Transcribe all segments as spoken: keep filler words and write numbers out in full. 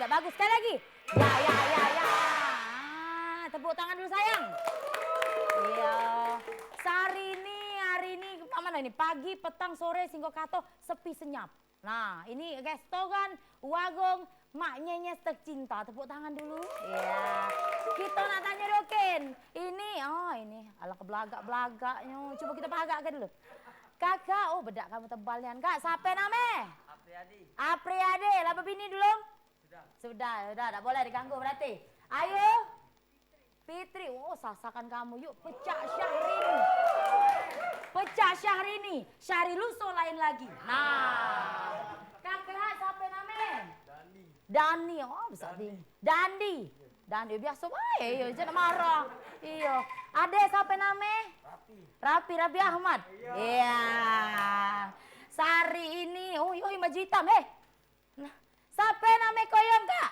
Bagus, sekali lagi. Ya, ya, ya, ya. Ah, tepuk tangan dulu, sayang. Iya. Sehari ini, hari ini, mana ini? Pagi, petang, sore, singgo kato, sepi senyap. Nah, ini restoran Warung Mak Nyenyes tercinta. Tepuk tangan dulu. Iya. Kita nak tanya doken. Ini, oh ini, alah kebelagak-belagaknyo. Coba kita pahagakkan dulu. Kakak, oh bedak kamu tebal nian, Kak. Siapa name? Apriadi. Apriadi, lah bebini dulu? Sudah. Sudah, sudah, dak boleh diganggu berarti. Ayo. Fitri, oh sasakan kamu. Yuk, pecak Syahrini. Pecak Syahrini. Syahri Luso lain lagi. Nah. Kakak, siapa name? Dani. Dani, oh besar Dani. Dandi. Dandi, biasa bae, iyo, jangan marah. Iyo. Ade siapa name? Rapi. Rapi, Rapi Ahmad. Iya. Sehari ini, oh, iyo, baju hitam, eh. Nah, siapa name koyong, Kak?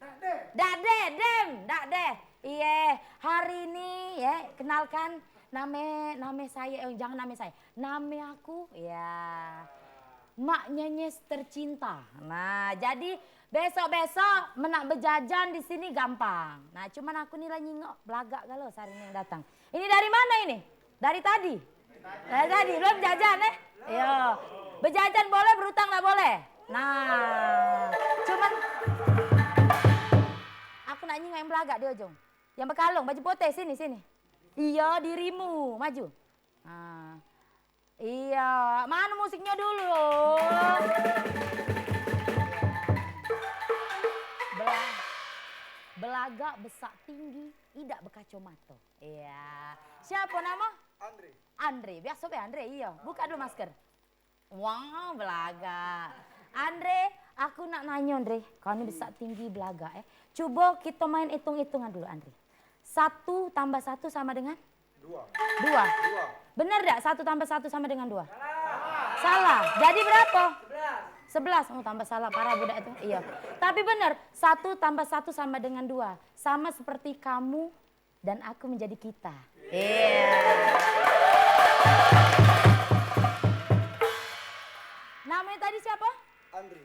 Dak de. Dak de, dem, dak de. Iye, hari ini, ya, kenalkan name, name saya, eh, jangan name saya. Name aku, ya, Mak Nyenyes tercinta. Nah, jadi besok-besok menak bejajan di sini gampang. Nah, cuman aku ni lah nyingok belagak galo sehari ni yang datang. Ini dari mana ini? Dari tadi? Dari tadi, belum jajan, eh? Iyo. Bejajan boleh, berutang dak boleh. Nah, cuman aku nak nyingok yang belagak di ujung. Yang bekalung, baju putih, sini, sini. Iyo, dirimu, maju. Nah. Iyo, mano musiknyo dulu? Bela-, belagak besak tinggi, idak bekacomato. Iya. Siapa nama? Andre. Andre, biasa be Andre, iyo. Buka dulu masker. Wah, belagak. Andre, aku nak nanyo, Andre. Kau ni besak tinggi belagak, eh. Cubo kito main itung-itungan dulu, Andre. Satu tambah satu sama dengan? Dua. Dua. Dua. Bener dak satu tambah satu sama dengan dua? Salah. Jadi berapo? Sebelas. Sebelas. Oh, tambah salah. Parah budak itu. Iyo. Tapi bener, satu tambah satu sama dengan dua. Sama seperti kamu dan aku menjadi kita. Iya. Namanya tadi siapa? Andri.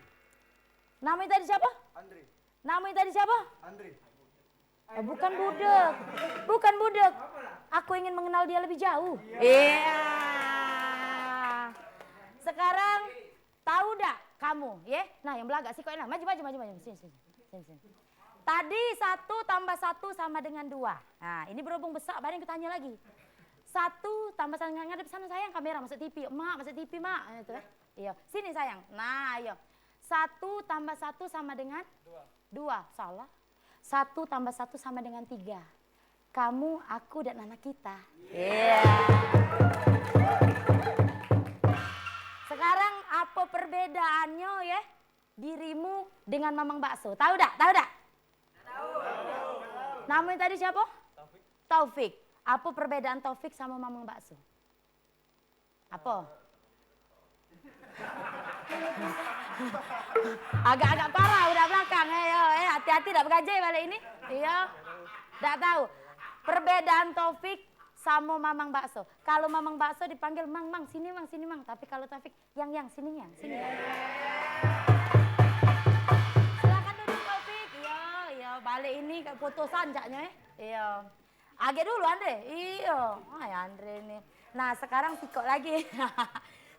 Namanya tadi siapa? Andri. Namanya tadi siapa? Andri. Eh, bukan budek. Bukan budek. Aku ingin mengenal dia lebih jauh. Iya. Sekarang tahu dak kamu, ye? Nah, yang belagak sikok nah. Maju, maju, maju, maju. Sini, sini. Sini, sini. Tadi satu tambah satu sama dengan dua. Nah, ini berhubung besak, baru aku tanya lagi. Satu tambah satu, ngadep sana sayang, kamera masuk T V. Mak, masuk T V, Mak. Nah, itu, eh. Iya. Sini sayang. Nah, iya. Satu tambah satu sama dengan? Dua. Dua. Salah. Satu tambah satu sama dengan tiga. Kamu, aku, dan anak kita. Iya. Sekarang apa perbedaannya, ya? Dirimu dengan Mamang Bakso. Tahu dak? Tahu dak? Tahu. Namanya tadi siapa? Taufik. Taufik. Apa perbedaan Taufik sama Mamang Bakso? Apa? Agak-agak parah udah belakang, eh, yo, eh, hati-hati dak begaje balik ini. Iya. Dak tahu. Perbedaan Taufik sama Mamang Bakso. Kalau Mamang Bakso dipanggil, "Mang, Mang, sini, Mang, sini, Mang." Tapi kalau Taufik, "Yang, yang, sini, yang, sini." Silakan duduk, Taufik. Iya, iya, balik ini ke putusan caknya, eh. Iya. Agek dulu, Andre. Iyo. Ay, Andre ni. Nah, sekarang sikok lagi.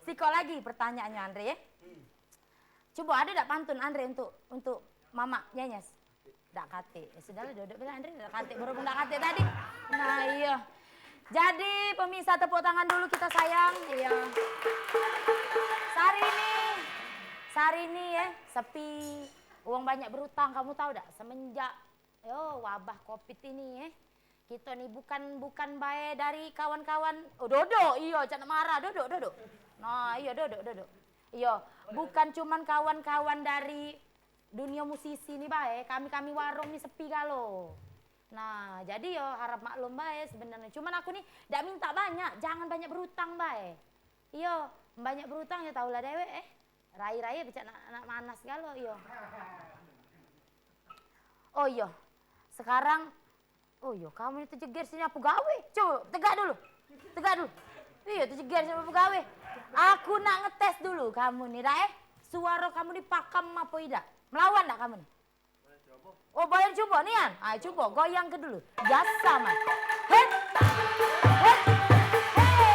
Sikok lagi pertanyaannya, Andre, ya. Coba ada dak pantun Andre untuk, untuk Mamak Nyenyes? Dak katik. Ya sudahlah, duduk bila Andre dak katik, berhubung dak katik tadi. Nah, iyo. Jadi, pemirsa, tepuk tangan dulu kita sayang. Iyo. Sehari ini, sehari ini ya, sepi. Uang banyak berutang, kamu tahu dak? Semenjak, yo, wabah covid ini ya. Kita ni bukan, bukan bae dari kawan-kawan, oh, duduk, iyo, cak nak marah, duduk, duduk. Nah, iyo, duduk, duduk. Iyo, bukan cuman kawan-kawan dari dunia musisi ni bae, kami-kami warung ni sepi galo. Nah, jadi yo harap maklum bae sebenarnya. Cuman aku ni dak minta banyak, jangan banyak berutang bae. Iyo, banyak berutang yo tahulah dewek, eh. Rai-rai pecak nak, nak manas galo, iyo. Oh iyo, sekarang Oh iyo, kamu ni tejeger sini apa gawe? Coba tegak dulu. Tegak dulu. Iyo, tejeger sini apa gawe? Aku nak ngetes dulu kamu ni, dak, eh? Suara kamu ni pakam apa idak? Melawan dak kamu ni? Oh, boleh cubo nian? Ayo cubo, goyang ke dulu. Biasa, Man. Hit! Hit! Hei!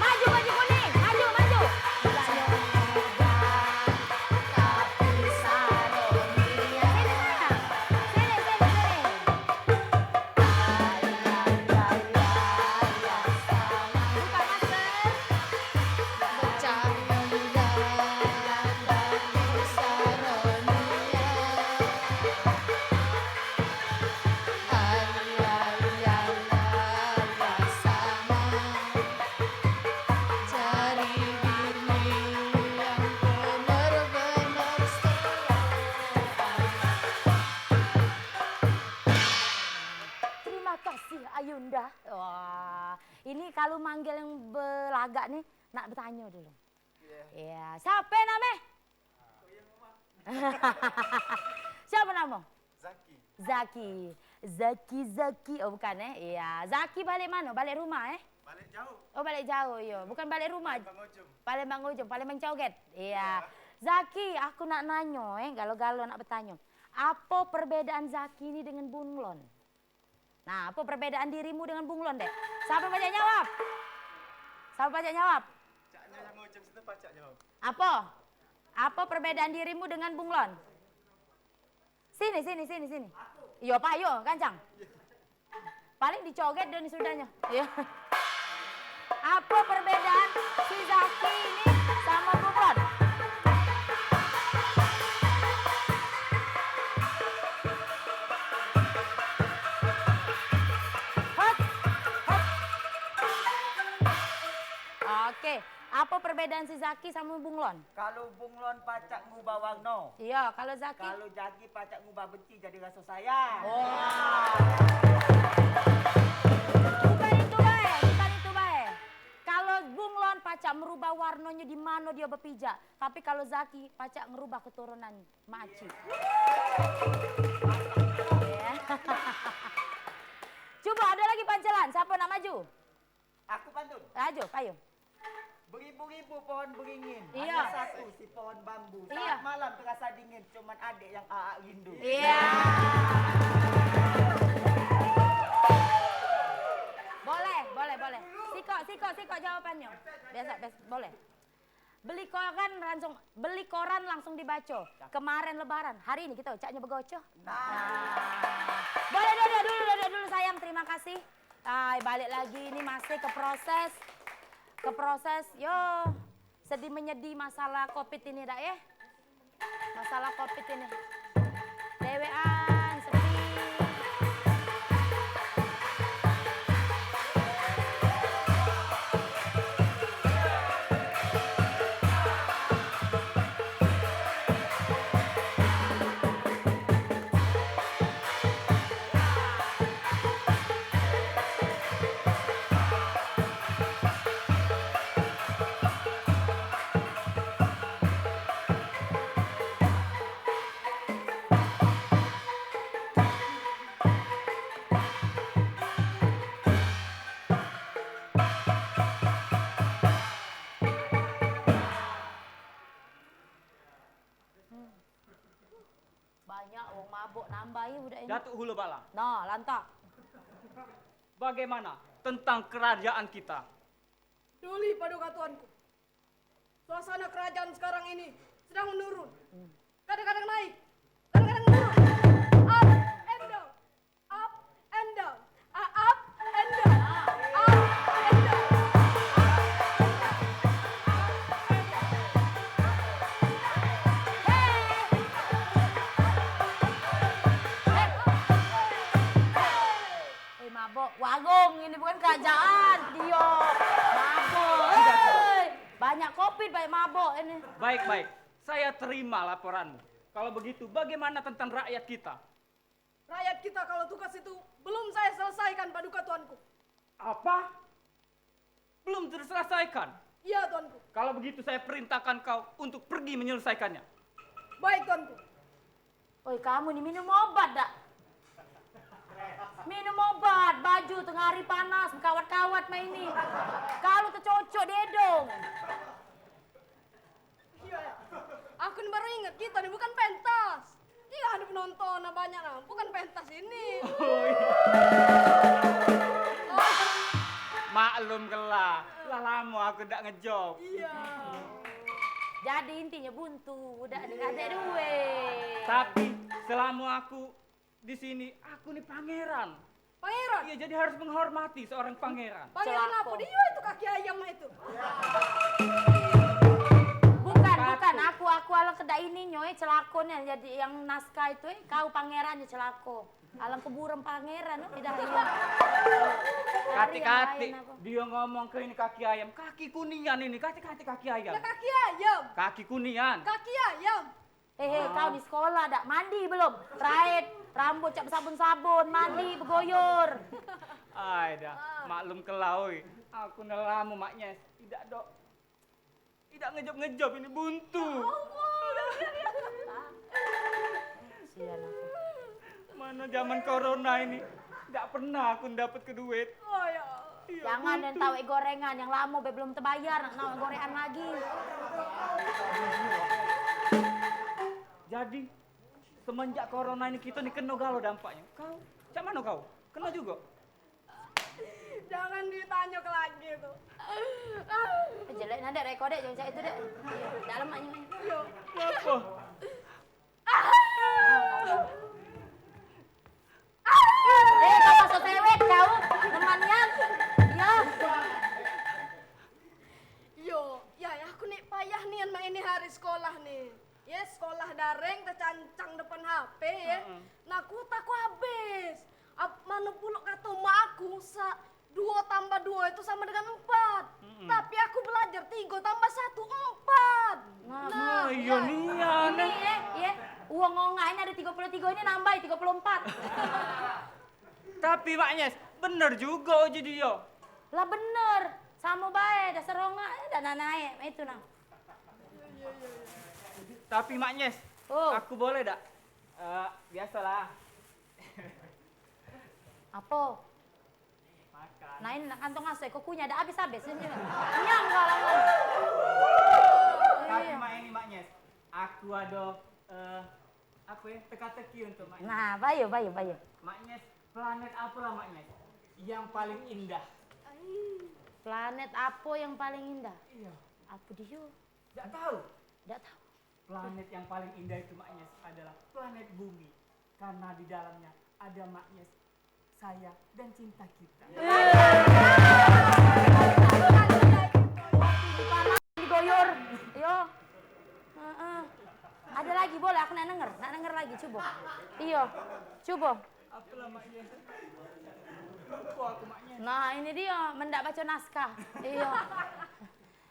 Maju, baju kuning, maju, maju. Sini, sayang. Sini, sini, sini. Buka masker. Terima kasih, Ayunda. Wah, ini kalau manggil yang belagak nih, nak bertanya dulu. Iya. Iya, siapa nama? Siapa nama? Zaki. Zaki. Zaki, Zaki. Oh, bukan, eh? Iya. Zaki balik mana? Balik rumah, eh? Balik jauh. Oh, balik jauh, iya. Bukan balik rumah. Palembang Ujung. Palembang Ujung, Palembang Coget. Iya. Iya. Zaki, aku nak nanyo, eh, galo-galo nak bertanyo. Apa perbedaan Zaki ni dengan Bunglon? Nah, apa perbedaan dirimu dengan Bunglon, Dek? Siapa banyak jawab? Siapa banyak jawab? Caknya yang Ujung situ pacak jawab. Apa? Apa perbedaan dirimu dengan Bunglon? Sini, sini, sini, sini. Iyo, Pak, yo, kancang. Paling dicoget dan sudahnyo. Iyo. Apa perbedaan si Zaki ini sama Bunglon? Hot, hot. Oke. Apa perbedaan si Zaki sama Bunglon? Kalu Bunglon pacak ngubah warno. Iyo, kalu Zaki? Kalu Zaki pacak ngubah benci jadi raso sayang. Wah. Bukan itu bae, bukan itu bae. Kalu Bunglon pacak merubah warnonyo di mano dio bepijak, tapi kalu Zaki pacak ngerubah keturunan Mak Aci. Iyo. Cubo, ado lagi pancelan, siapa nak maju? Aku pantun. Ajo, payo. Beribu-ribu pohon beringin, iyo, hanya satu si pohon bambu. Iyo. Saat malam terasa dingin, cuman adek yang Aak rindu. Iyo. Boleh, boleh, boleh. Sikok, sikok, sikok jawabannyo. Biasa, biasa, boleh. Beli koran langsung, beli koran langsung dibaco. Kemaren lebaran, hari ini kito caknyo begoco. Nah. Boleh duduk dulu, duduk dulu sayang, terima kasih. Ay, balik lagi ini masih ke proses, ke proses, yo, sedih menyedih masalah covid ini dak, ya? Masalah covid ini. Dewean, sepi. Banyak wong mabok nambahi budak ini. Datuk Hulu Balang. Nah, lantak. Bagaimana tentang kerajaan kita? Tuli pado katuanku. Suasana kerajaan sekarang ini sedang menurun. Kadang-kadang naik, kadang-kadang menurun. Up and down, up and down, ah, up and down, up and down. Hey! Hey! Eh, mabok. Warung ini bukan kerajaan. Dio. Mabok. Hei. Banyak covid, banyak mabok ini. Baik, baik. Saya terima laporanmu. Kalau begitu, bagaimana tentang rakyat kita? Rakyat kita kalau tugas itu belum saya selesaikan, Paduka Tuanku. Apa? Belum terselesaikan? Iya, Tuanku. Kalau begitu saya perintahkan kau untuk pergi menyelesaikannya. Baik, Tuanku. Oi, kamu ni minum obat dak? Minum obat, baju tengah hari panas, kawat-kawat mak ini. Kalu tecocok di edong. Iya, ya. Aku ni baru inget, kita ni bukan pentas. Iya, ada penonton nah, banyak nah. Bukan pentas ini. Oh, iya. Oh. Maklum kelah. Lah lamo aku dak ngejob. Iya. Jadi intinya buntu, dak ada, dak ada duit. Tapi selamo aku di sini, aku ni pangeran. Pangeran? Iya, jadi harus menghormati seorang pangeran. Pangeran apa? Celako. Dia itu kaki ayam itu. Bukan, bukan. Aku, aku alang kedak ini, nyoy, celako ni. Jadi yang naskah itu, eh, kau pangeran, ya celako. Alang keburan pangeran, oh, tidak ada. Kati-kati dia ngomong ke ini kaki ayam. Kaki kunian ini, kati-kati kaki ayam. Ya, kaki ayam. Kaki kunian. Kaki ayam. Hehe, kau ni sekolah dak? Mandi belum? Raet, rambut cak besabun-sabun, mandi begoyor. Ai dah, maklum kelah oi. Aku ni lamo, Mak Nyes. Idak dok. Idak ngejob-ngejob ini buntu. Sian aku. Mano zaman corona ini, dak pernah aku dapet ke duit. Oh, ya. Iya, jangan buntu. Yang tau gorengan yang lamo be belum tebayar, nak nawar gorengan lagi. Jadi, semenjak corona ini kita ni keno galo dampaknyo. Kau, cak mano kau? Keno jugo? Jangan ditanyo ke lagi tu. Eh, jelek nah, dek, rekod, dek, jangan cak itu, dek. Dak lemak nyo. Yo. Ngapo? Eh, kau pasal sewet kau, teman nian. Ya. Yo, ya, ya, aku ni payah nian mak ini hari sekolah ni. Ya, sekolah daring tecancang depan H P ya. Heeh. Nah, kuota ku habis. Ap-, mano pulok kato mak aku, sa-, duo tambah duo itu samo dengan empat. Mm-mm. Tapi aku belajar tigo tambah satu, empat. Nah, nah, iyo nian. Ini, eh, ye, uang ongah ini ado tigo puluh tigo, ini nambahi tigo puluh empat. Tapi, Mak Nyes, bener jugo uji dio. Lah bener, samo bae, dasar ongah, eh, dak naik, itu nah. Tapi, Mak Nyes, oh, aku boleh dak? Eh, biasolah. Apo? Makan. Nah, ini nak kantong asai, kok kunyah dak habis-habis ini. Kenyang kau lah. Tapi, iya, Mak, ini, Mak Nyes, aku ado, eh, apo ya, teka-teki untuk Mak Nyes. Nah, bayo, bayo, bayo. Mak Nyes, planet apolah, Mak Nyes, yang paling indah? Planet apo yang paling indah? Iya. Apo dio? Dak tau? Dak tau. Planet yang paling indah itu, Mak Nyes, adalah planet Bumi. Karena di dalamnya ada Mak Nyes, saya, dan cinta kita. Digoyor. Iyo. Heeh. Ado lagi, boleh, aku nak denger. Nak denger lagi, cubo. Iyo. Cubo. Apolah, Mak Nyes? Lupo aku, Mak Nyes. Nah, ini dio, men dak baco naskah. Iyo.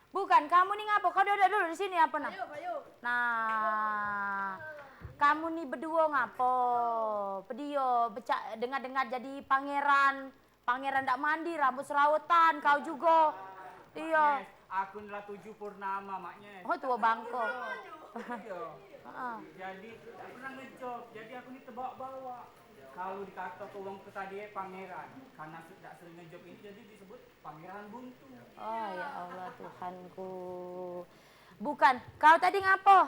Bukan, kamu ni ngapo? Kau duduk dulu di sini, apo nah? Bayu, bayu. Nah, kamu ni beduo ngapo? Pedio, becak dengar-dengar jadi pangeran. Pangeran dak mandi, rambut serawetan, kau jugo. Iyo. Mak Nyes, aku ni lah tujuh purnama, Mak Nyes. Oh, tuo bangko. Iyo. Heeh. Jadi, dak pernah ngejob. Jadi, aku ni tebawa-bawa. Kalu dikato ke wong ke tadi, eh, pangeran. Karena se-, dak sering ngejob ini, jadi disebut Pangeran Buntu. Oh, ya Allah, Tuhanku. Bukan, kau tadi ngapo?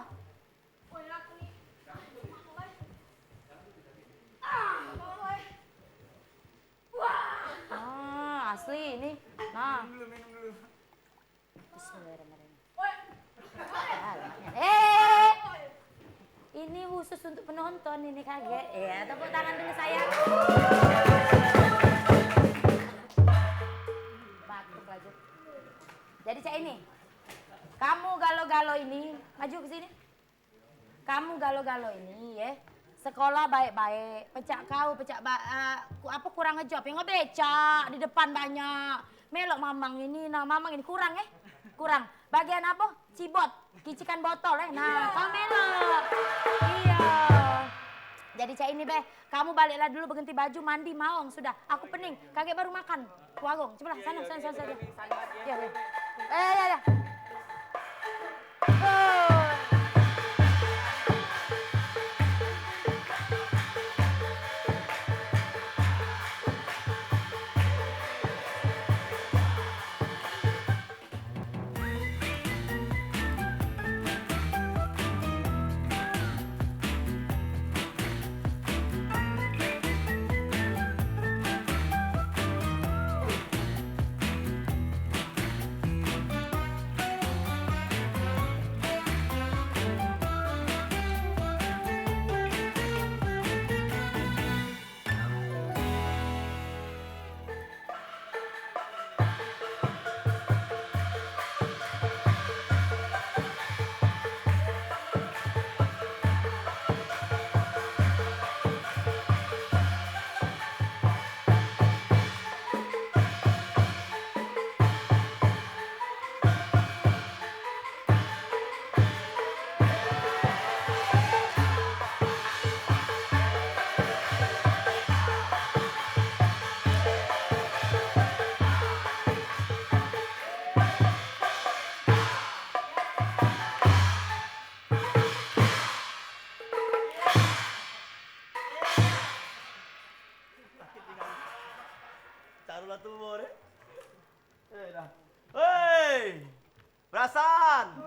Ah, asli ini. Nah. Minum dulu, minum dulu. Bismillahirrahmanirrahim. Eh, ini khusus untuk penonton ini, kagek. Ya, tepuk tangan dulu, sayang. Batuk lagi. Jadi, cak ini. Kamu galo-galo ini, maju ke sini. Kamu galo-galo ini, ye. Sekolah baik-baik, pecak kau, pecak ba-, eh, ku-, apo, kurang ngejob, yang ngebecak di depan banyak. Melok mamang ini, nah, mamang ini kurang, eh. Kurang. Bagian apo? Cibot, kicikan botol, eh. Nah, kau melok. Iyo. Jadi, Kayak ini, Beh. Kamu baliklah dulu, berganti baju, mandi, maong, sudah. Aku pening, kagek baru makan. Warung, cepatlah, sana, sana, sana, sana. Ya, ya. Eh, ya, ya. Oh. Taruhlah tubuh deh. Eh, dah. Hei! Berasan!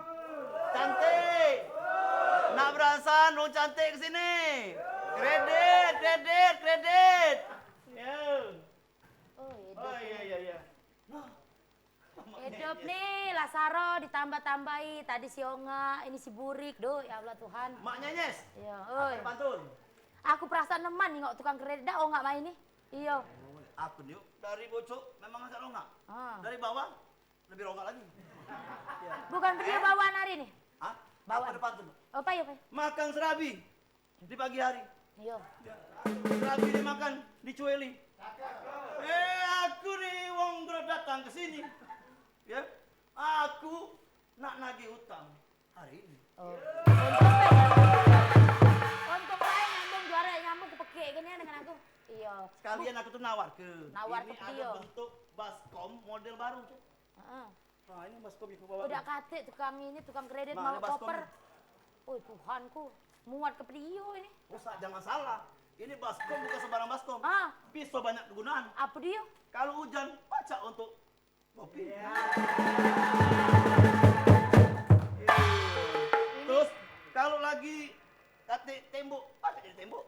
Cantik! Nak berasan, wong cantik ke sini! Kredit, kredit, kredit! Yo. Oh, hidup. Oh, iya, iya, iya. Nah. Hidup nih, lah saro ditambah-tambahi. Tadi si Onga, ini si Burik. Duh, ya Allah Tuhan. Mak Nyenyes. Iya, oi. Ada pantun. Aku perasaan neman nengok tukang kredit dah, Onga main nih. Iya. Aku nih dari bocok memang agak rongak. Ah. Dari bawah lebih rongak lagi. Bukan video bawaan hari nih? Hah? Bawaan. Apa ada pantun? Oh, apa ya, apa ya? Makan serabi di pagi hari. Iya. Serabi dimakan, dicueli. Eh, aku nih wong gue datang ke sini. Ya, aku nak nagih utang hari ini. Oh. Untung bae nyambung, juara nyambung, kepekik gini dengan aku. Iya. Sekalian aku tuh nawar ke. Nawar ke dia. Ini ada bentuk baskom model baru tuh. Heeh. Nah, ini baskom yang bawa. Udah katik tukang ini, tukang kredit mau koper. Woi, Tuhanku, muat ke dia ini. Usah, jangan salah. Ini baskom bukan sembarang baskom. Ah. Pisau banyak kegunaan. Apa dia? Kalau hujan, pacak untuk Bopi. Terus kalau lagi katik tembok, pakai jadi tembok.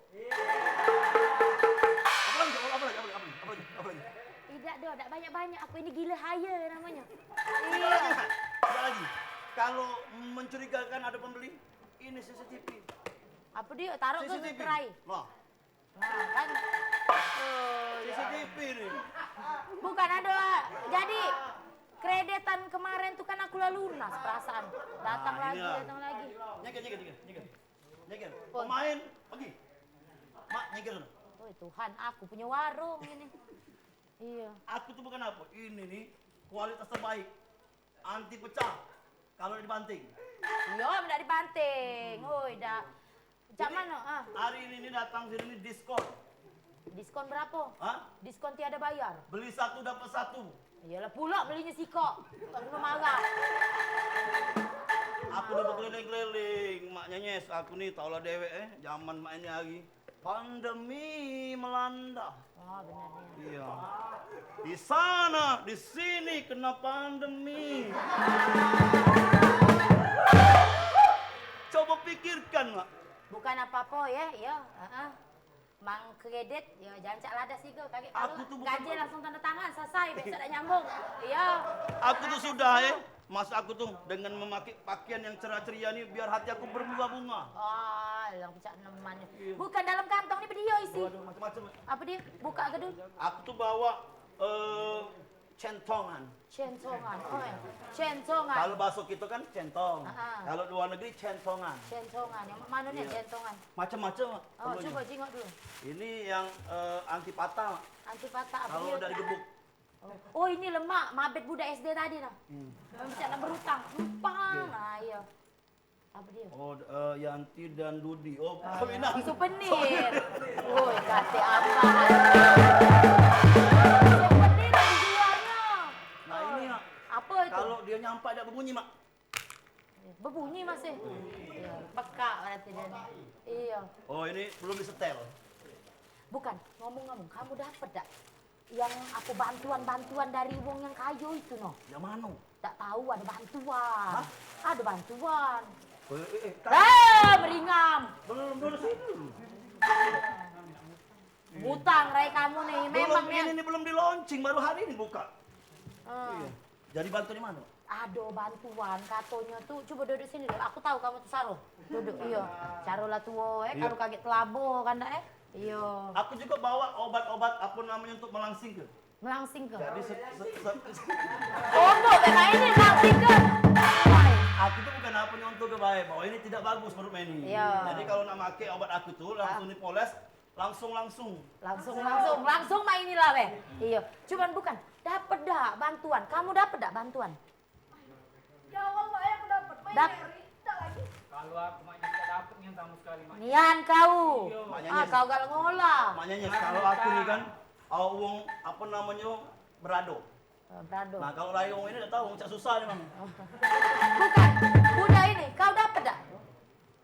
Apa lagi? Apa lagi? Apa lagi? Apa lagi? Apa lagi? Tidak doh, tidak banyak-banyak. Aku ini gila haya namanya. Tidak lagi. Tidak lagi. Kalau mencurigakan ada pembeli, ini C C T V. Apa dia? Taruh ke gerai. Nah, kan. Oh, ya. C C T V nih. Bukan ada. Jadi, kreditan kemarin tuh kan aku lah lunas perasaan. Datang lagi, datang lagi. Nyeger, nyeger, nyeger, nyeger. Nyeger. Pemain pergi. Mak, nyeger. Oi, Tuhan, aku punya warung ini. Iya. Aku tuh bukan apa. Ini nih kualitas terbaik. Anti pecah kalau dibanting. Iya, ndak dibanting. Oi, dah. Cak mano, ah? Hari ini ni datang sini ni diskon. Diskon berapo? Hah? Diskon tiada bayar. Beli satu dapat satu. Iyalah pulak belinyo sikok. Tak guna marah. Aku dah bekeliling-keliling, Mak Nyenyes. Aku ni taulah dewek, eh. Zaman mak ini hari. Pandemi melanda. Oh, benar, benar. Iya. Di sana, di sini kena pandemi. Coba pikirkan, Mak. Bukan apa-apa, ya, ya. Heeh. Mang kredit, ya, jangan cak ladas juga. Kagek. Aku tuh bukan gaji langsung tanda tangan, selesai, besok dak nyambung. Iya. Aku tuh sudah, eh. Maksud aku tuh dengan memakai pakaian yang cerah-ceria nih biar hati aku berbunga-bunga. Oh, yang pecak neman. Iya. Bukan dalam kantong ni bedio isi. Waduh, macam-macam. Apa dia? Buka ke dulu. Aku tuh bawa eh, centongan. Centongan. Oh, ya. Centongan. Kalau bahasa kita kan centong. Kalau luar negeri centongan. Centongan. Yang mana ni centongan? Macam-macam, Mak. Oh, coba jingok dulu. Ini yang eh, anti patah, Mak. Anti patah apa dia? Kalau dari gebuk. Oh, ini lemak, mabet budak S D tadi nah. Hmm. Yang bisa nak berutang, empang. Nah, iya. Apa dia? Oh, eh, Yanti dan Dudi. Oh, kawinan. Souvenir. Woi, kate apa? Souvenir dijualnya. Nah, ini, Mak. Apa itu? Kalau dia nyampak dak berbunyi, Mak. Berbunyi masih. Iya, peka berarti dia. Iya. Oh, ini belum disetel. Bukan, ngomong-ngomong, kamu dapat dak yang apa bantuan-bantuan dari wong yang kayo itu, no? Yang mano? Tak tahu ada bantuan. Hah? Ada bantuan. Eh, eh, eh, eh, meringam. Belum, belum sini. Butang rai kamu nih, memang ini, ini belum di-launching, baru hari ini buka. Hmm. Iya. Jadi bantu di mana? Ado bantuan, katonyo tu, coba duduk sini dulu. Aku tahu kamu tu saro. Duduk, iyo. Saro lah tuo, eh, kalu kagek telabo kan dak, eh? Iyo. Aku juga bawa obat-obat apa namanya untuk melangsing ke. Melangsing ke? Jadi se- se- se- Tunduk, memang ini melangsing ke. Aku tu bukan apa nyontoh ke bae, bahwa ini tidak bagus menurut Meni. Iyo. Jadi kalau nak make obat aku tu, langsung dipoles, langsung langsung. Langsung langsung langsung main inilah weh. Iyo. Cuman bukan dapat dak bantuan? Kamu dapat dak bantuan? Ya Allah, aku dapat. Dap- Kalau aku maknya tidak dapat nian sama sekali, Mak. Nian kau. Iyo. Ah, kau galak ngolah. Maknanya kalau aku ni kan, awak wong apa namanya berado. Eh, berado. Nah, kalau lain wong ini dak tahu, wong cak susah ni, Mang. Bukan. Udah ini, kau dapat dak?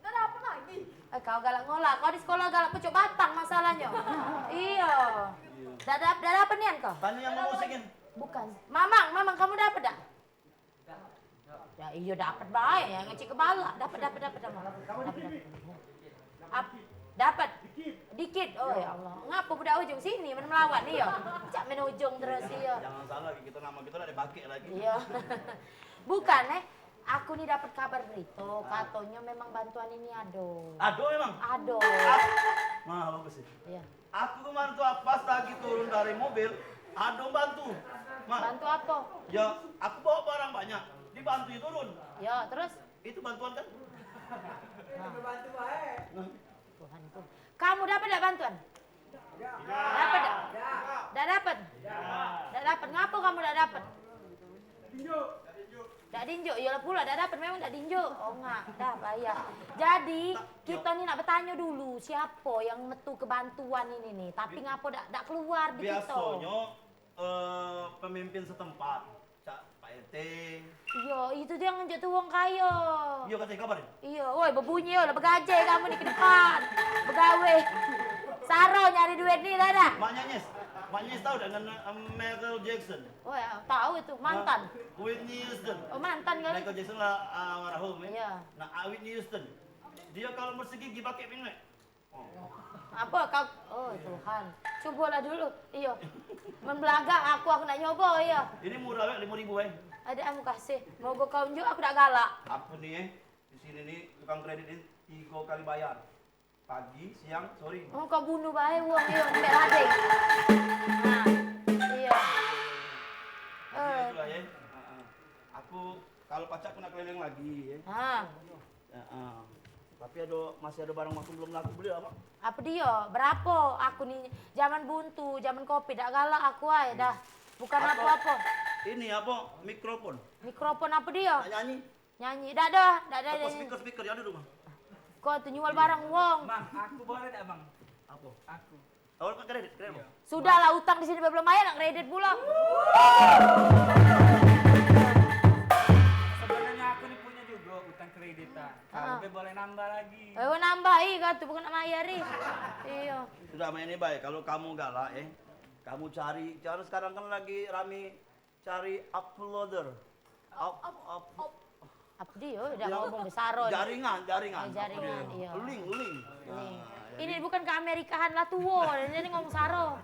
Dak dapat lagi. Eh, kau galak ngolah. Kau di sekolah galak pucuk batang masalahnyo. Iyo. Dak dap- dak dapat nian kau? Tanya yang mau musikin. Bukan. Mamang, mamang kamu dapat dak? Ya, iyo dapat bae, yang ngecek kepala. Dapat, dapat, dapat, dapat. Dapat, dapat. Ap- dapat. Dikit. Oh ya Allah, ngapo budak ujung sini men melawan iyo? Cak men ujung terus iyo. Jangan salah, kita nama kita nak dipakai lagi. Iyo. Bukan eh, aku ni dapat kabar berito, katonyo memang bantuan ini ado. Ado memang? Ado. Ah, nah, bagus sih. Iyo. Aku kemarin tu pas lagi turun dari mobil, ado bantu. Mak. Bantu apo? Ya, aku bawa barang banyak, dibantu turun. Ya, terus? Itu bantuan kan? Nah. Nah. Tuhanku. Kamu dapat dak bantuan? Dapat dak? Dak dapat? Dak dapat. Ngapo kamu dak dapat? Dak dinjuk, iyolah pulo dak dapat, memang dak dinjuk. Oh, ngak, dah payah. Jadi, kito ni nak betanyo dulu, siapo yang metu ke bantuan ini ni? Tapi ngapo dak, dak keluar di kito? Biasonyo, eh, pemimpin setempat, cak Pak R T. Iyo, itu tu yang nunjuk tu wong kayo. Iyo, kato kabar. Iyo, woi, bebunyi yo lah, begaje kamu ni ke depan. Begawe. Saro nyari duit ni lah dah. Mak Nyanyes. Mak Nyanyes tahu dak dengan, eh, Michael Jackson? Oh ya, tahu itu, mantan. Nah, Whitney Houston. Oh, mantan kali. Michael Jackson lah, ah, almarhum, ya. Iya. Nah, ah, Whitney Houston. Dia kalau bersih gigi pakai minyak. Oh. Apa kau? Oh, Tuhan. Cobalah dulu. Iya. Men belagak aku, aku nak nyoba, iya. Ini murah, Wek, lima ribu, eh. Ada, ah, makasih. Moga kau unjuk, aku dak galak. Aku ni, eh, di sini ni tukang kredit ni tiga kali bayar. Pagi, siang, sore. Oh, kau bunuh bae wong yo, ambek lading. Nah, iya. Jadi, eh, itulah, ya. Heeh. Aku, kalau pacak aku nak keliling lagi, ya. Ha. Heeh. Tapi ado, masih ado barang aku belum laku beli, apa? Apa dia? Berapo? Aku ni zaman buntu, zaman covid, dak galak aku ai dah. Bukan apa-apa. Ini apa? Mikrofon. Mikrofon apa dia? Nak nyanyi? Nyanyi. Dak ado, dak ado. Apa speaker-speaker yang ada rumah? Kau tu nyual barang wong. Mang, aku boleh dak, Mang? Apa? Aku. Awal kan kredit, kredit. Iya. Sudahlah, utang di sini belum bayar, nak kredit pula. Sebenarnya aku ni punya juga utang kreditan. Kalau boleh nambah lagi. Eh, nambah, ih, kau tu bukan nak mayar, ih. Iya. Sudah, main ni baik. Kalau kamu galak, eh, kamu cari, cari sekarang kan lagi rame cari uploader. Up, up, up. Apa dia? Dah ngomong besar, oh. Jaringan, jaringan. Eh, jaringan, iya. Link, link. Link. Nah, ini jadi bukan ke Amerikaan lah, tuo. Jadi ngomong saro.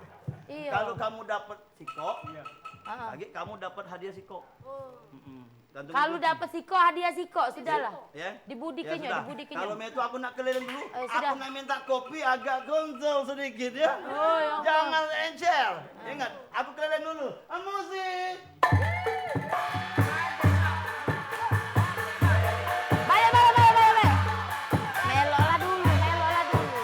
Iya. Kalau kamu dapat sikok, iya, lagi kamu dapat hadiah sikok. Oh. Mm-mm. Kalau dapat sikok, hadiah sikok, sudahlah. Ya? Dibudikinnya, ya sudah, dibudikinnya. Kalau macam itu aku nak keliling dulu. Eh, sudah. Aku nak minta kopi agak kencang sedikit, ya. Oh, ya. Jangan encer. Ingat, aku keliling dulu. Ah, musik. Baik, baik, baik, baik, baik. Meloklah dulu, meloklah dulu.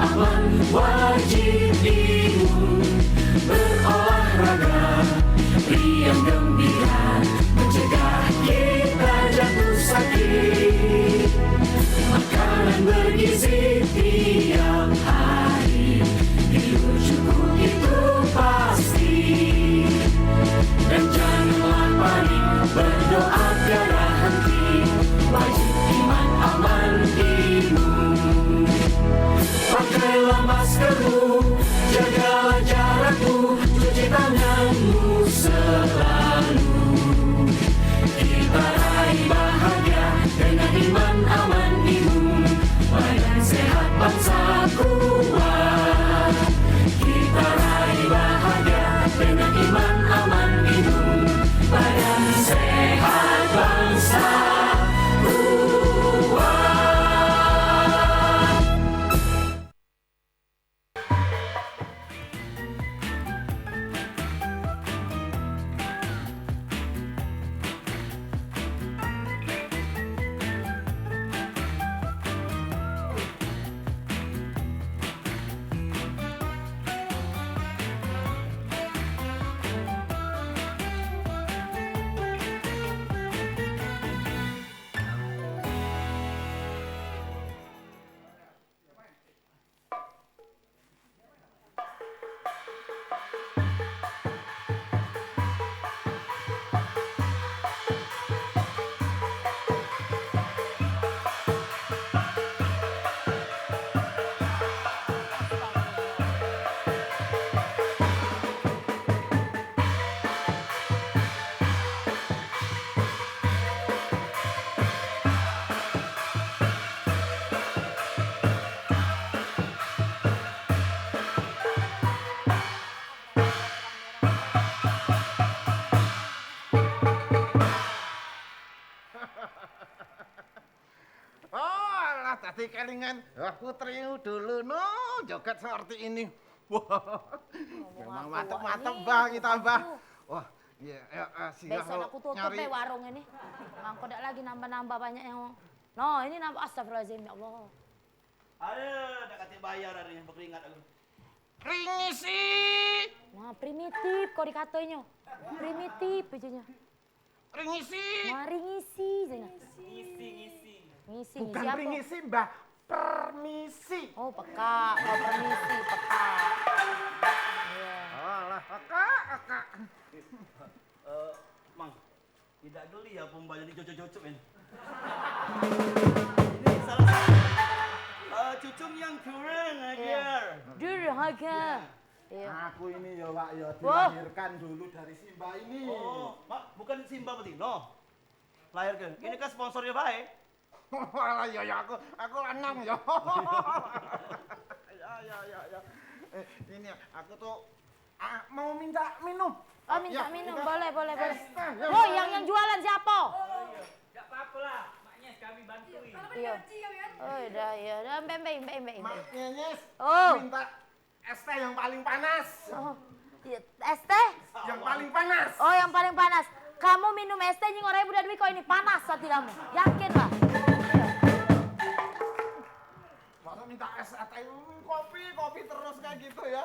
Aman wajib imun berolahraga, riang gembira mencegah kita jatuh sakit. Makanan bergizi tiap hari, tidur cukup itu pasti. Dan janganlah panik, berdoa tiada henti, wajib iman aman imun. Pakailah maskermu, jagalah jarakmu, cuci tanganmu selalu. Kita raih bahagia dengan iman aman imun, badan sehat bangsa kuat. Kita raih bahagia dengan iman aman imun, badan sehat bangsa kuat. Oh, alah, tadi kelingan. Wah, putrimu dulu, no, joget seperti ini. Wah, memang mantep-mantep, Bah, kita, Bah. Wah, iya, ya, eh, singgah. Besok aku tutup nyari deh warung ini. Mangko dak lagi nambah-nambah banyak yang, no, ini nambah, astagfirullahaladzim, ya Allah. Aduh, dak katik bayar hari ini, berkeringat aku. Ringisi. Nah, primitif kau dikatoinyo. Primitif aja nyo. Ringisi. Nah, ringisi aja nyo. Ngisi, ngisi. Ngisi, bukan ngisi apa? Ringisi, Mbah. Permisi. Oh, peka. Kau permisi, peka. Iya. Alah, peka, peka. Eh, Mang. Tidak geli ya pembanyak ni cucu-cucu ini. Ini salah satu. Eh, cucung yang kurang ajar. Iya. Durhaka. Iya. Aku ini ya, Wak, ya, dilahirkan dulu dari Simba ini. Oh, Mak, bukan Simba berarti? No. Lahir ke? Ini kan sponsornya baik. Alah, ya, ya, aku, aku lanang, ya. Ya, ya, ya, ya. Eh, ini aku tuh, ah, mau minta minum. Oh, minta minum. Boleh, boleh, boleh. Es teh, ya. Woi, yang, yang jualan siapa? Oh, iya. Dak apa-apa lah, Mak Nyes kami bantui. Iya. Oh, dah, iya. Dah, embe, embe, embe, embe, embe. Mak Nyes, oh, minta es teh yang paling panas. Oh, iya. Es teh? Yang paling panas. Oh, yang paling panas. Kamu minum es teh nyingok rai budak dui kok ini panas hati kamu. Yakin lah. Masa minta es teh, hmm, kopi, kopi terus kayak gitu ya.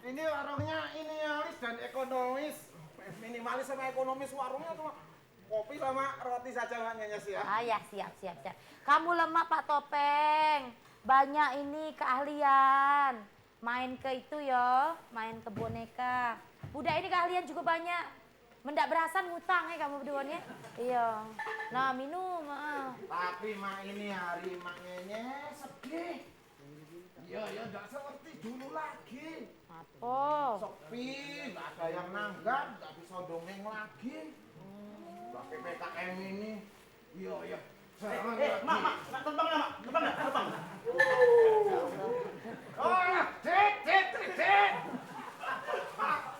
Ini warungnya idealis dan ekonomis. Minimalis sama ekonomis, warungnya cuma kopi sama roti saja, Mak Nyenyes, ya. Ah, ya, siap, siap, siap. Kamu lemak, Pak Topeng. Banyak ini keahlian. Main ke itu yo, main ke boneka. Budak ini keahlian juga banyak. Mendak berasan ngutang, eh, kamu berdua ni, eh. Iya. Nah, minum, heeh. Tapi, Mak, ini hari Mak Nyenyes sedih. Iya, iya, ndak seperti dulu lagi. Apa? Sepi, ndak ada yang nanggap, ndak bisa dongeng lagi. Lah, P P K M ini. Iya, iya. Eh, eh, Mak, Mak, nak terbang dah, Mak. Terbang dah, terbang. Oh, Dik, Dik, Dik, Dik.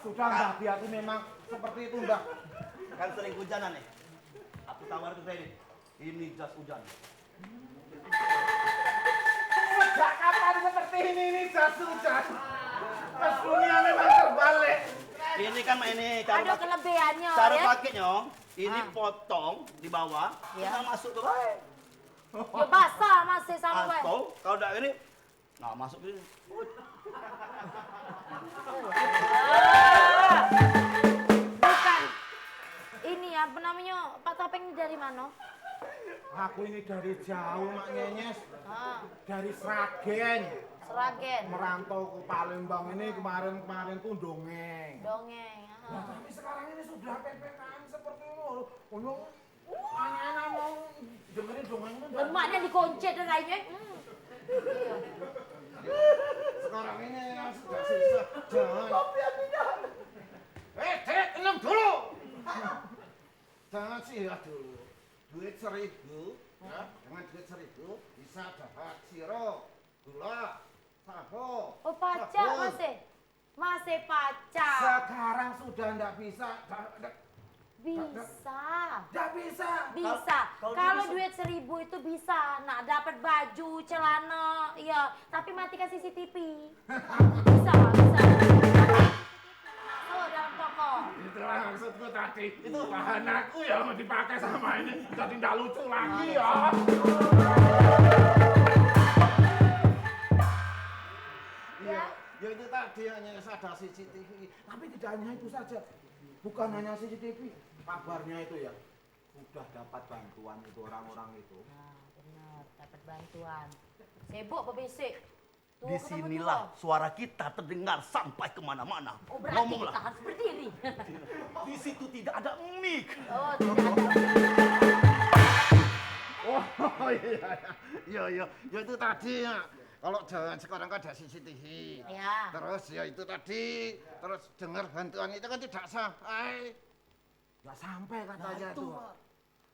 Sudah, Mbah, dia tuh memang seperti itu, Mbah. Kan sering hujanan nih. Aku tawar ke kredit. Ini jas hujan. Sejak kapan seperti ini, ini jas hujan? Pas dunia memang terbalik. Ini kan ini cara ada pakai, kelebihannya, cara ya? Pakainya, ini potong di bawah, ya, kita masuk ke bae. Ya basah masih sama bae. Atau kalau dak ini, Nah, masuk ke sini. Bukan. Ini apa namanya? Pak Topeng ini dari mana? Aku ini dari jauh, Mak Nyenyes. Ah, Dari Sragen. Seragen. Merantau ke Palembang ini kemarin-kemarin tuh dongeng. Dongeng. Nah, Ah. Tapi sekarang ini sudah P P K M seperti itu. Anak-anak mau dengerin dongeng itu. Lemaknya dikoncet dan lainnya. Hmm. Sekarang ini yang sudah susah. Jangan. Eh, Dek, tenang dulu. Jangan sih dulu. Duit seribu, ya, dengan duit seribu bisa dapat siro, gula, tahu. Oh, pacak masih? Masih pacak. Sekarang sudah ndak bisa. Ndak, ndak, Bisa. ndak bisa. Bisa. Kalau duit seribu itu bisa. Nak dapat baju, celana, iya. Tapi matikan C C T V. Bisa, bisa. Masuk dalam toko. Itulah maksudku tadi. Itu bahan aku yang mau dipakai sama ini. Jadi ndak lucu lagi ya. Iya, ya itu tadi hanya sadar C C T V. Tapi tidak hanya itu saja. Bukan hanya C C T V. Kabarnya itu ya. Sudah dapat bantuan itu orang-orang itu. Nah, benar. Dapat bantuan. Sibuk apa bisik? Tuh, Di ketemu sinilah tuh. Suara kita terdengar sampai kemana-mana. Oh, berarti Ngomonglah. Kita harus berdiri. Di situ tidak ada mic. Oh, tidak ada. Oh iya, iya, iya, iya. Ya itu tadi ya. Kalau jalan sekarang kan ada C C T V. Ya. Terus ya itu tadi, terus dengar bantuan itu kan tidak sampai. Tidak sampai katanya Nah, itu, tuh. Pak.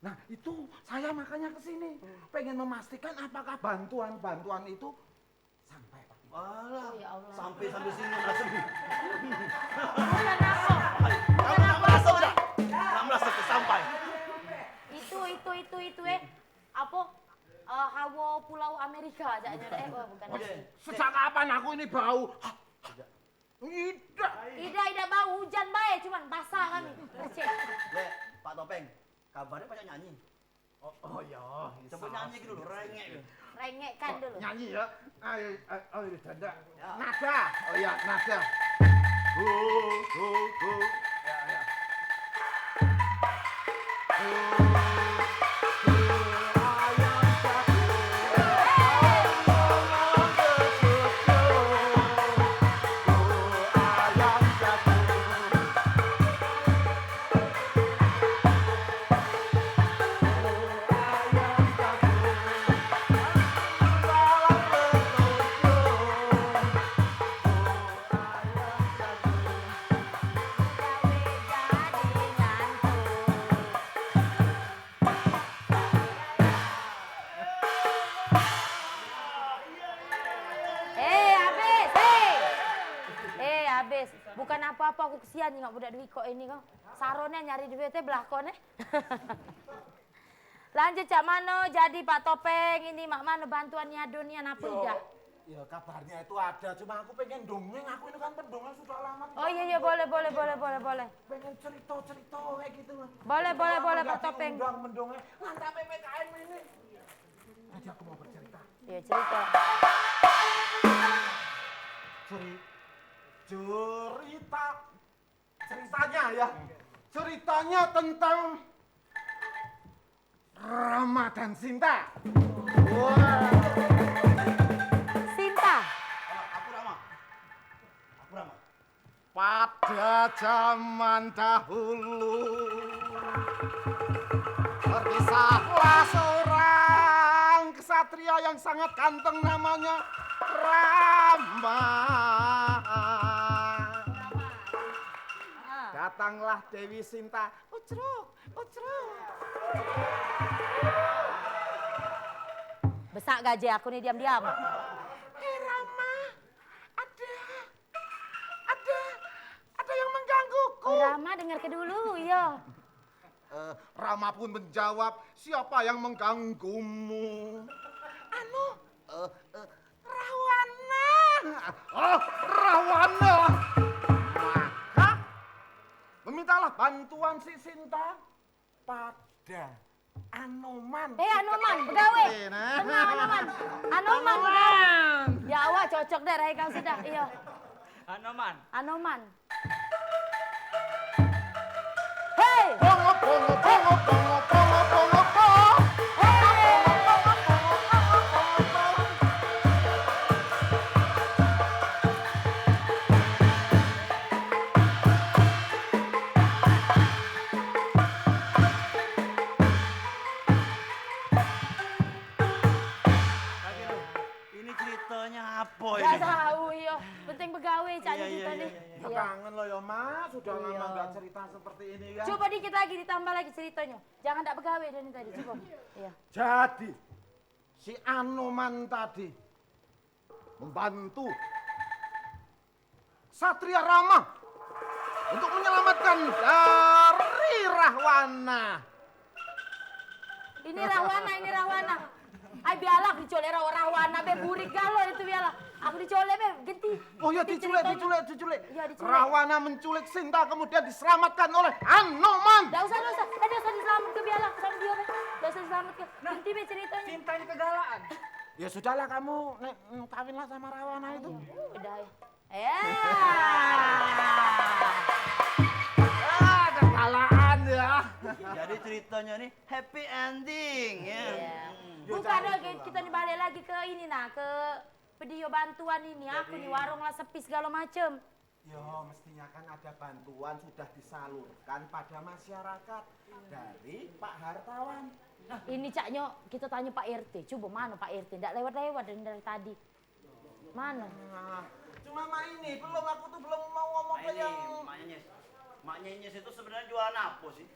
Nah itu saya makanya ke sini, pengen memastikan apakah bantuan-bantuan itu sampai Pak. Alah, Oh, ya Allah. Sampai sampai sini langsung. Bukan apa. Kamu nggak merasa udah? Nggak merasa sampai. Itu, itu, itu, itu, eh. Apa? Eh, hawa Pulau Amerika aja eh. Oh, bukan. Oke. Sejak kapan aku ini bau? Tidak. Tidak, tidak bau hujan bae, cuman basah kami. Kecil. Dek, Pak Topeng, kabarnya banyak nyanyi. Oh, oh ya. Coba nyanyi dulu, rengek. Rengekkan dulu. Nyanyi ya. Ayo, ayo, ayo, janda. Ya. Nada. Oh ya, nada. Go, go, go. Ya, ya. Eh, habis. Eh. Eh, habis. Bukan apa-apa aku kesian nengok budak duit kok ini kok. Sarone nyari duit teh belakon eh. Lanjut cak mano jadi Pak Topeng ini mak mano bantuan ado nian apa idak? Ya kabarnya itu ada, cuma aku pengen dongeng, aku ini kan pendongeng sudah lama. Oh iya iya boleh boleh boleh boleh boleh. Pengen cerita-cerita kayak gitu. Boleh boleh boleh Pak Topeng. Undang mendongeng, lantak P P K M ini. Aja aku mau bercerita. Ya cerita. Ceri cerita ceritanya ya. Ceritanya tentang Rama dan Sinta. Wah. Sinta. Aku Rama. Aku Rama. Pada zaman dahulu terkisahlah seorang kesatria yang sangat ganteng namanya Rama. Datanglah Dewi Sinta, ucruk, ucruk. Besak gaje aku ni diam-diam. Eh Rama, ada, ada, ada yang menggangguku. Oh, Rama dengar ke dulu, iya. Eh, Rama pun menjawab, siapa yang mengganggumu? Anu, eh, eh, Rawana. Oh, Rawana. Maka memintalah bantuan si Sinta pada Anoman. Eh Anoman, begawe. Tenang Anoman. Anoman, begawe. Dak, wah, cocok deh, Rai, kau sudah. Iyo. Anoman. Anoman. Hei! Bongo, bongo, bongo, bongo, bongo, bongo, bongo. Hei! Ini ceritanya apa ini? Gak tahu, iyo. Penting begawe, cak. Iyo, iyo, kita iyo, nih. Iyo. Kangen lo ya, Mas. Sudah lama nggak cerita seperti ini, kan? Coba dikit lagi, ditambah lagi ceritanya. Jangan tak begawe dari tadi, coba. Iyo. Jadi, si Anoman tadi membantu Satria Rama untuk menyelamatkan dari Rahwana. Ini Rahwana, ini Rahwana. Ai, biarlah dicolek Rah-, Rahwana be burik galo itu, biarlah. Aku dicolek be, genti. Oh ya, diculek, diculek, diculek. Ya, diculek. Rahwana menculik Sinta, kemudian diselamatkan oleh Anoman. Ndak usah, ndak usah. Tadi usah diselamatkan, biarlah sama dia be. Ndak usah diselamatkan. Genti be ceritanya. Cintanya kegalaan. Ya sudahlah kamu, nek, mm, kawinlah sama Rahwana itu. Udah ya. Ya. Ah, kegalaan ya. Jadi ceritanya nih happy ending ya. Iya. Hmm. Bukan lagi, kita nih balik lagi ke ini nah, ke video bantuan ini. Aku nih warung lah sepi segala macem. Yo, mestinya kan ada bantuan sudah disalurkan pada masyarakat dari Pak Hartawan. Ini caknyo, kita tanya Pak R T. Coba mana Pak R T? Ndak lewat-lewat dari, dari tadi. Mana? Nah, cuma Mak ini belum, aku tuh belum mau ngomong ke yang Mak Nyenyes. Mak Nyenyes itu sebenarnya jualan apa sih?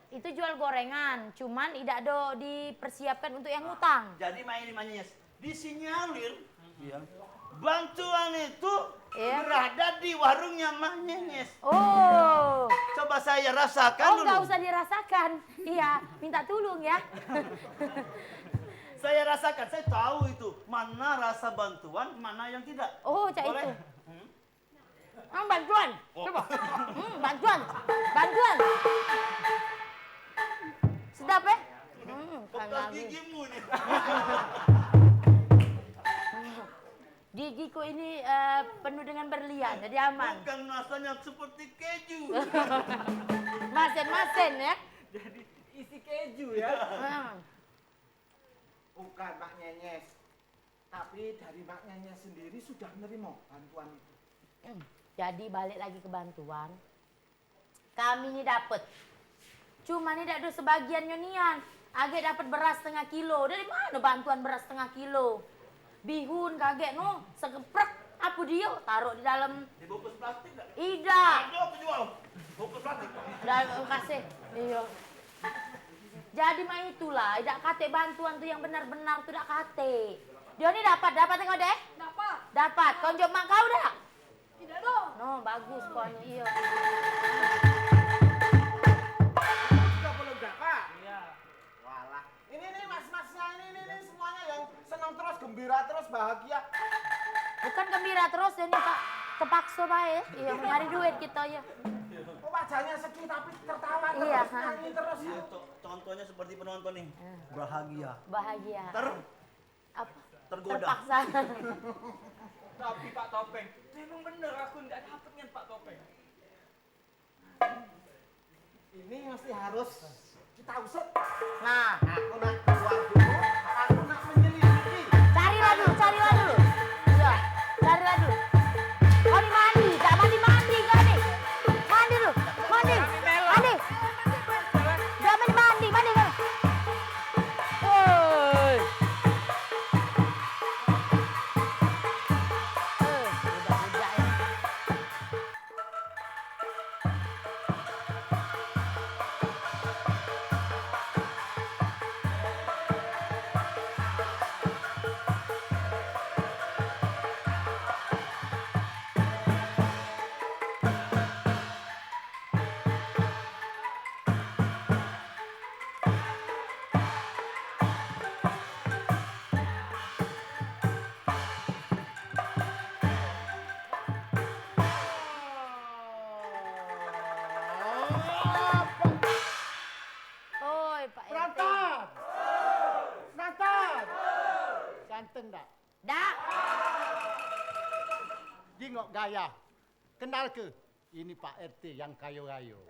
Itu jual gorengan, cuman idak do dipersiapkan untuk yang ngutang. Jadi Mak ini, Mak Nyenyes, disinyalir, iya, bantuan itu berada di warungnya Mak Nyenyes. Oh. Coba saya rasakan dulu. Oh, nggak usah dirasakan. Iya, minta tulung ya. Saya rasakan, saya tahu itu mana rasa bantuan, mana yang tidak. Oh, cak itu. Hmm? Ah, bantuan. Oh. Coba. Hmm, bantuan. Bantuan. Sedap, eh? Hmm, bekas gigimu nih. Gigiku ini, eh, penuh dengan berlian, jadi aman. Bukan rasanya seperti keju. Masen-masen, ya? Jadi isi keju, ya? Hmm. Bukan Mak Nyenyes, tapi dari Mak Nyenyes sendiri sudah nerima bantuan itu. Jadi balik lagi ke bantuan. Kami ni dapet. Cuma ni dak ado sebagiannyo nian. Agek dapet beras setengah kilo. Dari mano bantuan beras setengah kilo? Bihun kagek no, segeprek. Apo dio? Tarok di dalam. Dibungkus plastik dak? Idak. Ado aku jual. Bungkus plastik. Dah, kasih. Iyo. Jadi mak itulah, idak katek bantuan tu yang benar-benar tu dak katek. Dio ni dapat, dapat tengok deh. Dapat. Dapat. Kau njok mak kau dak? Tidak ada. No, bagus kon, iyo. Sudah belum dapat? Iya. Walah. Ini nih mas-masnya ini, ini, ini semuanya yang senang terus, gembira terus, bahagia. Bukan gembira terus, ini Pak, terpaksa bae. Iyo, nyari duit kita ya. Oh, wajahnya sedih tapi tertawa terus, nyanyi terus. Iya, co-, contohnya seperti penonton nih, bahagia. Bahagia. Ter- Apa? Tergoda. Terpaksa. Tapi Pak Topeng, memang bener aku ndak dapet nian Pak Topeng. Ini mesti harus kita usut. Nah, aku nak keluar dulu, aku nak menyelidiki. Carilah dulu, carilah dulu. Iya, carilah dulu. Kau ni mandi, tak mandi-mandi kau ni. Mandi dulu, mandi, mandi. Jangan mandi, mandi, mandi kau. Woi. Eh, budak-budak ini. Nok gaya. Kenalke, ini Pak R T yang kayo rayo.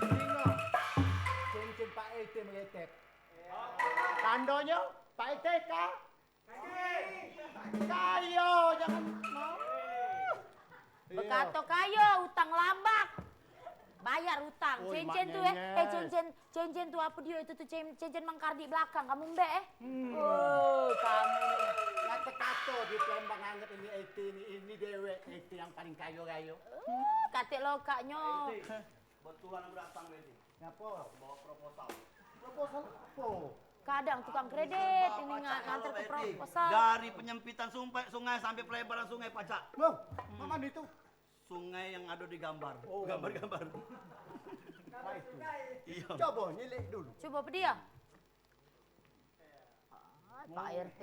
Tengok, cincin Pak R T meletet. Tandonyo, Pak R T ka-, kayo, jangan mau. Bekato kayo, utang labak. Bayar utang. Oi, cincin tu, eh, eh, cincin, cincin tu apa dia itu tu cin-, cincin mengkar di belakang. Kamu mbek, eh? Hmm. Oh, kamu. Kato-kato di Palembang anget ini R T ini, ini dewek R T yang paling kayo rayo. Uh, katik lokaknyo. Betulan aku datang, Beti. Ngapo? Bawa proposal. Proposal apo? Kadang tukang kredit ini nga-, nganter ke proposal. Dari penyempitan sumpai sungai sampai pelebaran sungai pacak. Loh, hmm. Mak mano itu? Sungai yang ada di gambar. Oh. Gambar-gambar. Nah, itu. Iya. Coba nyilik dulu. Coba apa dia? Ah, Pak R T.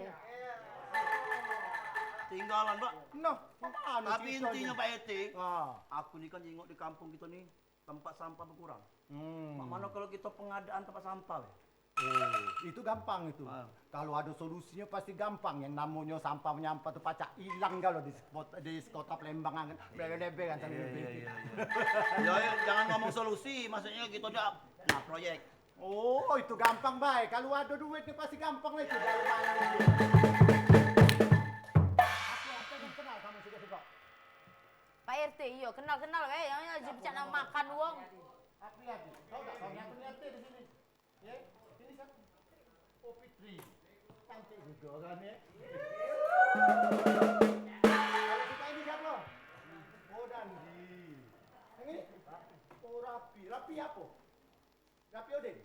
Tinggalan, Pak. Noh, mak mano. Tapi intinya, Pak R T, ah, aku ni kan jingok di kampung kita ni tempat sampah berkurang. Hmm. Mak mano kalau kita pengadaan tempat sampah, Pak? Oh, itu gampang itu. Ah. Kalau ada solusinya pasti gampang. Yang namanya sampah menyampah tu pacak hilang kalau di sekota, di sekota Palembang anget. Iya. Bebe-bebe kan. Iya, iya, iya, iya. Ya, ya, jangan ngomong solusi, maksudnya kita dah, nah, proyek. Oh, itu gampang bae. Kalau ada duit ni pasti gampang lah itu. Dalam main itu. Aku, aku kenal kamu suka-suka. Pak R T, iyo, kenal-kenal bae. Yang aja pecak nak makan wong. Apriadi. Tahu tak kamu yang punya R T di sini? Ya, ini siapa? Oh, Fitri. Cantik juga kan, ya? Kalau kita ini siapa? Oh, Dandi. Yang ini? Oh, Rapi. Rapi apa? Rapi Odin.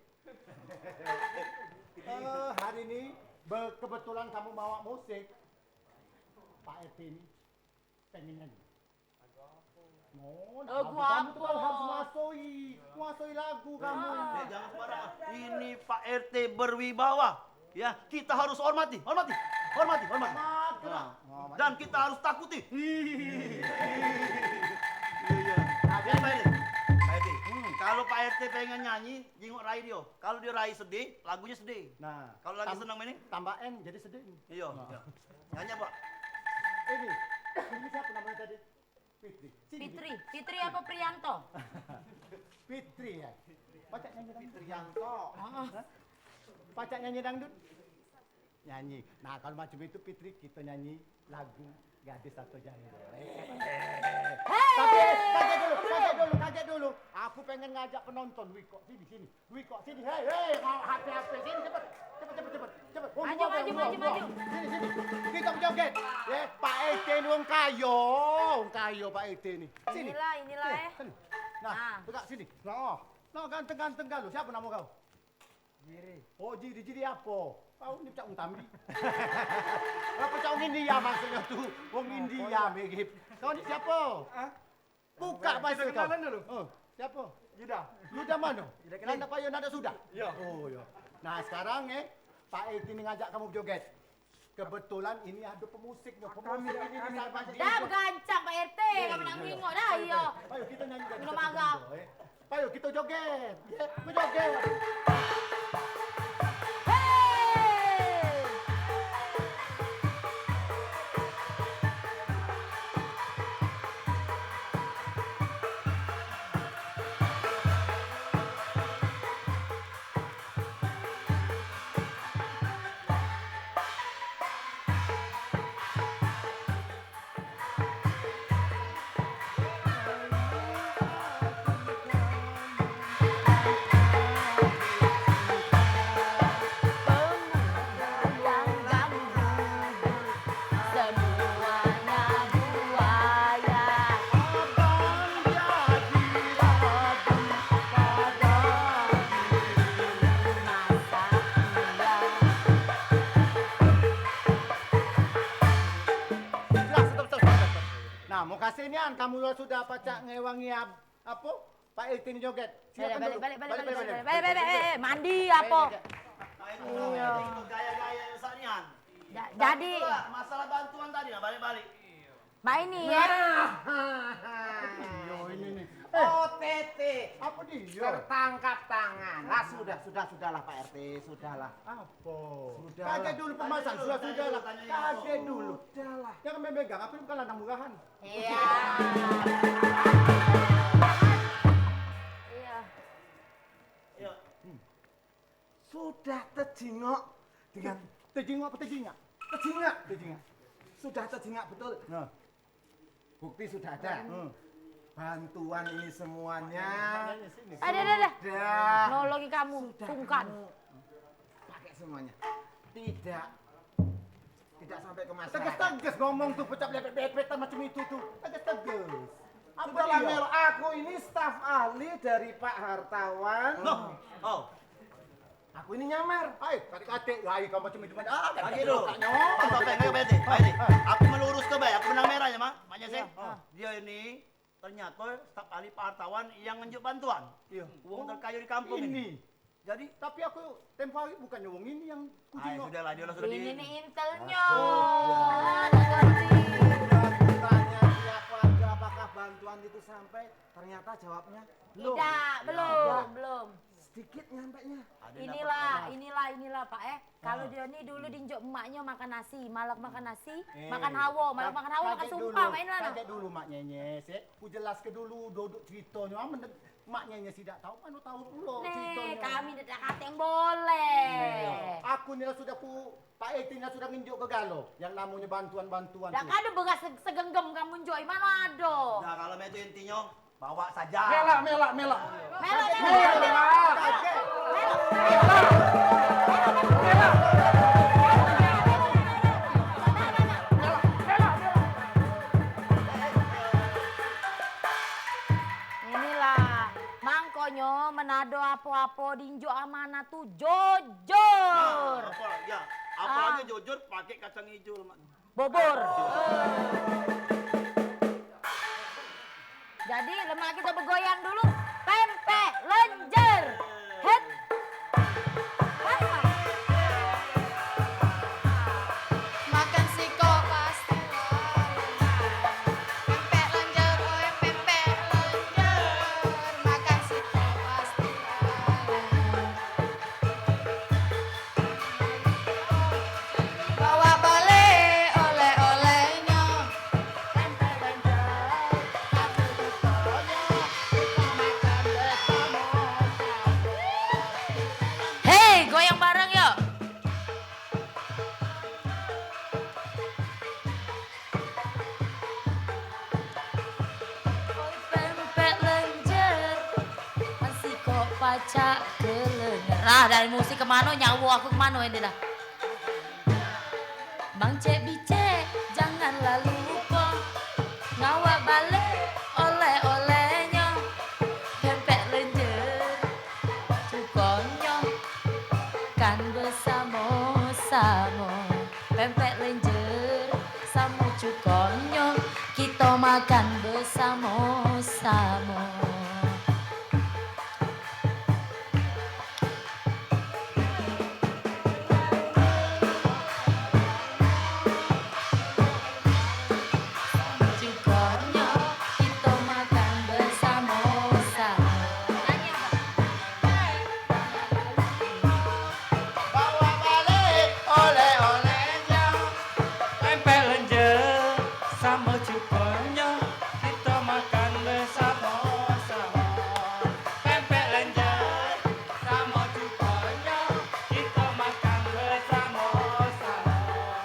Eh, hari ini be-, kebetulan kamu bawa musik. Pak R T ini pengen nyanyi. Oh, lagu kamu tuh kan harus nguasoi, nguasoi lagu kamu. Ah. Eh, jangan sembarangan. Ini Pak R T berwibawa. Ya, kita harus hormati, hormati, hormati, hormati. Hormat, kena. Nah, dan kita harus takuti. Iya, iya. Nah, jadi Pak R T, Pak R T, hmm, kalau Pak R T pengen nyanyi, jingok rai dia. Kalau dia rai sedih, lagunya sedih. Nah, kalau lagi senang main ni? Tambah N jadi sedih. Iya, nah, iya. Nyanyi apa? Ini, ini siapa namanya tadi? Fitri. Sini, Fitri. Fitri apa Prianto? Fitri ya? Pacak nyanyi dangdut. Fitrianto. Heeh. Hah? Pacak nyanyi dangdut? Nyanyi. Nah, kalau macam itu, Fitri, kita nyanyi lagu Gadis atau Janda. Hei! Tapi, kaget dulu, kaget dulu, kaget dulu. Aku pengen ngajak penonton, Wiko, sini, sini. Wiko, sini, hei, hei, mau H P, H P, sini, cepet, cepet, cepet, cepet, cepet. Maju, maju, maju, maju. Sini, sini, kita berjoget. Ya, Pak R T ni wong kayo, wong kayo Pak R T ni. Sini. Inilah, inilah, eh. Sini. Nah, nah, tegak sini. Nah, oh. Nah, ganteng-ganteng kalu. Siapa nama kau? Jiri. Oh, Jiri, Jiri apa? Kau ni pecak wong Tambi. Apa pecak wong India maksudnya tu? Wong India, mirip. Kau ni siapa? Hah? Buka bahasa kau. Kita kenalan dulu. Oh, siapa? Yuda. Yuda mana? Yuda Keling. Nanda Payo, nanda sudah? Ya. Oh, ya. Nah, sekarang, eh, Pak Eti ni ngajak kamu berjoget. Kebetulan ini ada pemusiknya. Pemusik ini bisa bagi. Dah, begancang Pak R T, kamu nak ngingok dah, iya. Ayo, kita nyanyi dah. Minum arak. Ayo, kita joget. Ya, berjoget. Hei! Nah, mukasih nian kamu sudah pacak ngewangi ab-, apo? Pak Eti ni joget. Silakan dulu. Balik, balik, balik, balik, balik, balik, balik, eh, eh, mandi apo? Nah, itu namanya gaya-gaya yang sanian. Ja-, jadi itulah masalah bantuan tadi, nah, balik-balik. Mbak ini ya. Nah. Iyo, ini nih. Eh. O T T. Apa dia? Tertangkap tangan. Lah, sudah, sudah, sudahlah, Pak R T, sudahlah. Apa? Sudahlah. Kaget dulu pemasan, sudah, sudahlah. Kaget dulu. Sudahlah. Jangan memegang, aku ini bukan lanang murahan. Iya. Iya. Sudah tejingok dengan Tejingok apa tejingak? Tejingak. Tejingak. Sudah tejingak betul. Nah. Bukti sudah ada. Hmm. Bantuan ini semuanya. Ada, ada, ada. Sudah. Nolongi kamu, sudah sungkan. Kamu pakai semuanya. Tidak. Tidak sampai ke masyarakat. Tegas-tegas ngomong tuh, pecah lepet-lepetan macam itu tuh. Tegas-tegas. Apa sudahlah, dia? Mel, aku ini staf ahli dari Pak Hartawan. Loh, oh. Aku ini nyamar. Hai, katik-katik, hai, kau macam itu mana? Ah, lagi dulu. Pak Topeng, ayo, Pak Edi, Pak Edi. Aku melurus ke bae, aku benang merah ya, Mak. Maknya sih, dia ini ternyata staf ahli Pak Hartawan yang ngenjuk bantuan. Iya. Wong terkaya di kampung ini. Jadi, tapi aku tempo hari bukannya wong ini yang kujingok. Sudahlah, dia lah sudah. Ini nih intelnya. Tanya tiap warga apakah bantuan itu sampai, ternyata jawabnya belum. Tidak, belum, belum. Sedikit nyampenya. Inilah, inilah, inilah, Pak, eh. Kalau dia ni dulu dinjuk emaknya makan nasi, malam makan nasi, makan hawo, malam makan hawo, makan sumpah, main lah. Kaget dulu, Mak Nyenye, sik. Ku jelas ke dulu duduk ceritanya. Amen Mak Nyenye sidak tahu, mana tahu pula ceritanya. Kami dak katek boleh. Aku ni lah sudah ku, Pak Eti ni lah sudah nginjuk ke galo yang namanya bantuan-bantuan. Dak ada beras se-, segenggam kamu njoi, mana ada? Nah, kalau itu intinya, bawa saja. Melak, melak, melak. Melak, melak, melak. Inilah, mangkonyo men ado apo-apo dinjuk amanah tu jujur. Nah, apa, ya, apalagi jujur pakai kacang hijau, lemak. Bubur. Jadi, lemak kita begoyang dulu. Pempek lenjer. Het. Makan sikok pasti lalai. Pempek lenjer, oi, pempek lenjer. Makan sikok pasti lalai. Bawa balik oleh-olehnyo. Hei, goyang bareng, yuk. Oi, pempek lenjer, masih kok pacak kelenyer. Ah, dari musik ke mano, nyawo aku ke mano ini dah. Bang Cek Bicek, janganlah lupa ngawak balik oleh-olehnyo. Pempek lenjer, cukonyo, kan besamo-samo. Pempek lenjer samo cukonyo, kito makan besamo-samo.